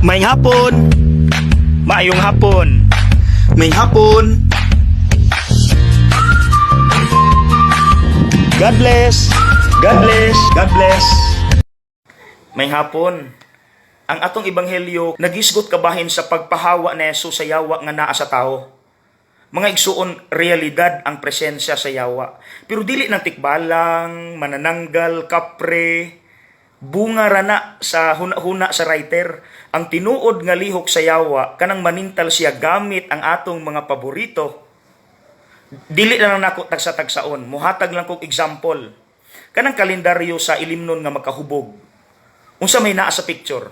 Maayong hapon. Maayong hapon. Maayong hapon. God bless. God bless. God bless. Maayong hapon. Ang atong ebanghelyo nagisgot kabahin sa pagpahawa ni Jesus sa yawa nga naa sa tao. Mga igsuon, realidad ang presensya sa yawa. Pero dili ng tikbalang, manananggal, kapre, bunga ra na sa huna-huna sa writer. Ang tinuod nga lihok sa yawa, kanang manintal siya gamit ang atong mga paborito. Dili na lang nako tagsa-tagsaon. Muhatag lang kog example. Kanang kalendaryo sa ilimnon nga makahubog. Unsa may naa sa picture?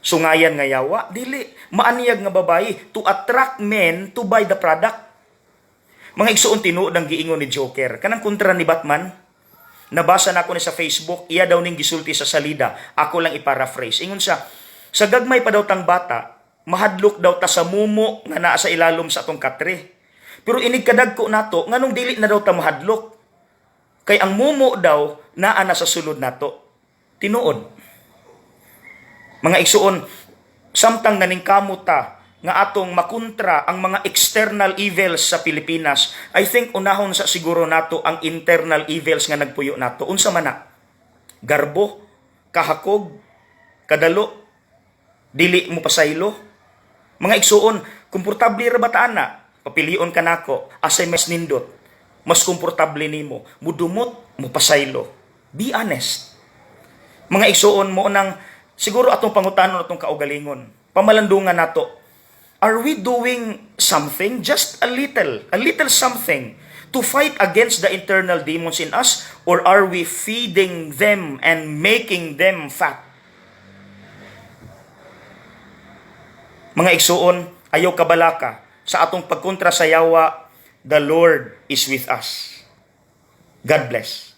Sungayan nga yawa? Dili. Maaniyag nga babayi to attract men to buy the product. Mga igsuon, tinuod ang giingon ni Joker. Kanang kontra ni Batman. Nabasa nako ni sa Facebook, iya daw ning gisulti sa salida. Ako lang i-paraphrase. Ingon siya, sa gagmay pa daw tang bata, mahadlok daw ta sa mumo nga naa sa ilalom sa atong katre. Pero inig kadagko nato, nganong dili na daw ta mahadlok? Kay ang mumo daw naa na sa sulod nato. Tinuod. Mga igsuon, samtang naningkamot ta nga atong makontra ang mga external evils sa Pilipinas, I think unahon sa siguro nato ang internal evils nga nagpuyo nato. Unsa man na? Garbo, kahakog, kadalo, dili mo pasaylo. Mga igsuon, komportable ra ba ta ana? Papilion ka nako, asay mas nindot, mas komportable nimo, mudumot, mupasaylo. Be honest. Mga igsuon, mo nang siguro atong pangutanon atong kaugalingon. Pamalandungan nato. Are we doing something, just a little something, to fight against the internal demons in us, or are we feeding them and making them fat? Mga igsuon, ayaw kabalaka sa atong pagkontra sa yawa, the Lord is with us. God bless.